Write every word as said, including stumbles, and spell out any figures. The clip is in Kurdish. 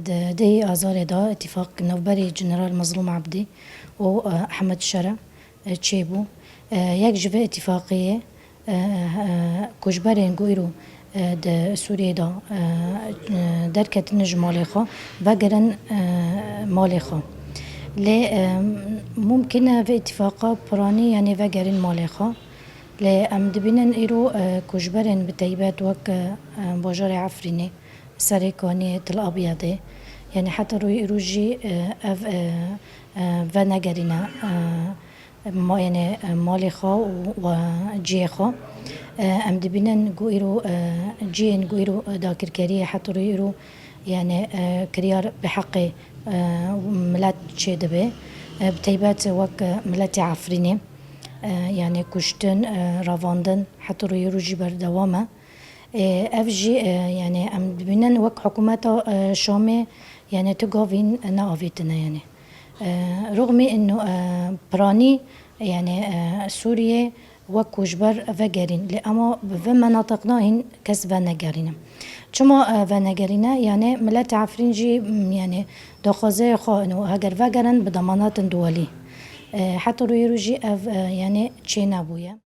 Di dehê Azarê de îtîfaq navberê General Mezlûm Ebdî û, e, Ehmed Şere, e, çêbû. E, yek ji vê îtîfaqiyê, e, e, koçberên ku îro, e, di Sûriyê de, e, e, derketine ji malê xwe, vegerin, e, malê xwe. Lê, e, mumkin e vê îtîfaqa piranî, yanî vegerin malê xwe. Lê em dibînin îro, e, koçberên bi teybet wek, e, e, bajarê Efrînê, Serê Kaniyê, Til Abyadê, yanî heta rûyê îro jî, e, ev, e, e, venegerîne, e, ma-, yanî, e, malê xwe û, û cihê xwe. E, em dibînin ku îro, e, cihên ku îro dagirkeriyê heta rûyê îro, yanî, e, kiryar bi heqê, e, milet çêdibe. E, bi teybet wek, e, miletê Efrînê, e, yanî kuştin, e, revandin heta rûyê îro jî berdewam e. E, ev jî, e, yanî em dibînin wek hikûmeta, e, Şamê, yanî tu gavîn neavêtine, yanî. E, rûxmî ino, e, piranî, yanî, e, Sûriyê wek koçber vegerîn. Lê ema bi vê menatiqna hîn kes venegerîne. Çima, e, venegerîne? Yanî miletê Efrîn jî, m, yanî daxwazeyê xwe ino, heger vegerin bi demanetin duwelî. E, heta rûyê îro jî ev, e, yanî çênebûye.